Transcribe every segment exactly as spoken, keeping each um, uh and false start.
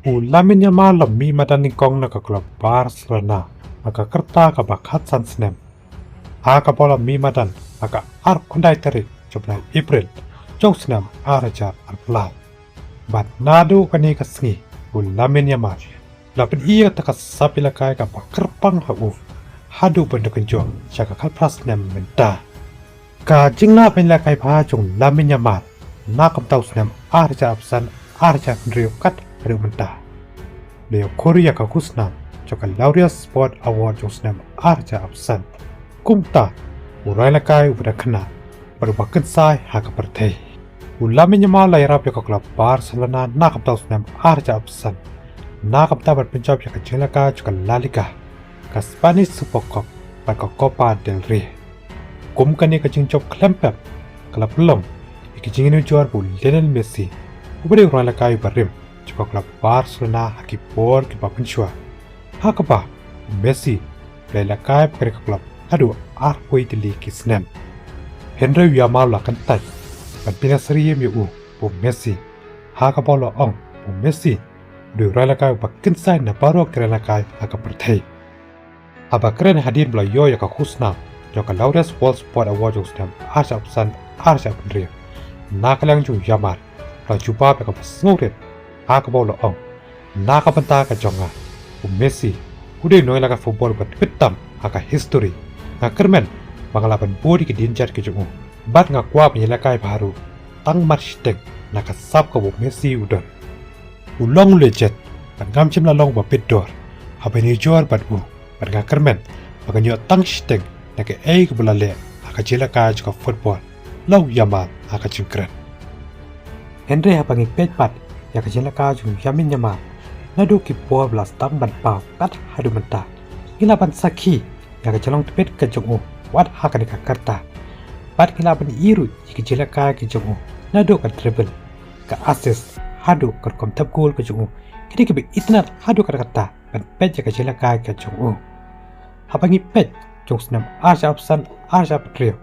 U Lamine Yamal la mih madan nyngkong na ka klub Barcelona ha ka rta kaba khatsan snem, ha kaba u la mih madan ha ka arphew khyndai tarik jong u bnai April jong u snem ar hajar arphew lai. Bad naduh kane ka sngi u Lamine Yamal u la pyni ïa kata ka sap ïalehkai kaba kyrpang ha u haduh ban da kynjoh sha ka khatphra snem mynta. Ka jinglah ban ïalehkai bha jong u Lamine Yamal na ka bynta u snem ar hajar arphew san, ar hajar arphew hynriew kat haduh mynta u la ïoh khur ïa ka khusnam jong ka Laureus Sport Award jong u snem ar hajar arphew san. Kumta u rwai ïalehkai uba da khynnah bad uba kynsai ha ka pyrthei. U Lamine Yamal u la ïarap ïa ka klub Barcelona na ka bynta u snem ar hajar arphew san na ka bynta ban pynjop ïa ka jingïalehkai jong ka La Liga, ka Spanish Super Cup bad ka Copa del Rey. Kum kane ka jingjop khlem pep ka la pynlong ïa ka jingïanujor ba u Lionel Messi, uba dei u rwai ïalehkai uba rim jong ka klub Barcelona ha ki por kiba mynshuwa, ha kaba u Messi u la ïalehkai bad kane ka klub haduh arphew wei tylli ki snem. Hynrei u Yamal u la kyntait ban pynïasyriem ïa u ba u Messi, ha kaba u la ong ba u Messi u dei u rwai ïalehkai uba kynsai na baroh ki rwai ïalehkai ha ka pyrthei. Haba kren hadien ba u la ïoh ïa ka khusnam jong ka Laureus World Sport Award jong u snem ar hajar arphew san, ar hajar arphew hynriew, na ka liang jong u Yamal u la jubab ïa kaba sngewrit, ha kaba u la ong: Na ka bynta ka jong nga, u Messi u dei u nongïalehkai football uba tbit tam ha ka history. Nga kyrmen ba nga lah ban bud ïa ki dienjat ki jong u bad nga kwah ban ïalehkai bha ruh, tang mat shiteng na ka sap kaba u Messi u don. U long u legend bad ngam shym la long uba bit dor haba ngi ïanujor bad u, bad nga kyrmen ba ngan ïoh tang shiteng na kaei kaba u la leh ha ka jingïalehkai jong ka football, la ong u Yamal ha ka jingkren. Hynrei haba ngi peit pat ïa ka jingïalehkai jong u Lamine Yamal naduh ki por ba la sdang ban paw kat haduh mynta, ngi lah ban sakhi ïa ka jinglong tbit ka jong u wat ha kane ka rta. Bad ngi lah ban ïohi ruh ïa ka jingïalehkai ka jong u, naduh ka dribble, ka assist, haduh ka rukom thep gol ka jong u. Ki dei kiba itynnad haduh katta katta ban peit ïa ka jingïalehkai ka jong u. Haba ngi peit jong u snem ar hajar arphew san, ar hajar arphew hynriew,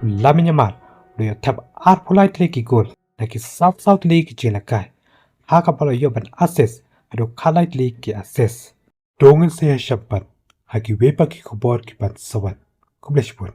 u Lamine Yamal u la ïoh thep arphew lai tylli ki gol na ki saw saw tylli ki jingïalehkai, ha kaba u la ïoh ban assist haduh khatlai tylli ki assist. To ngin sa ïashem pat ha kiwei pat ki khubor kiban sa wan. Khublei shibun.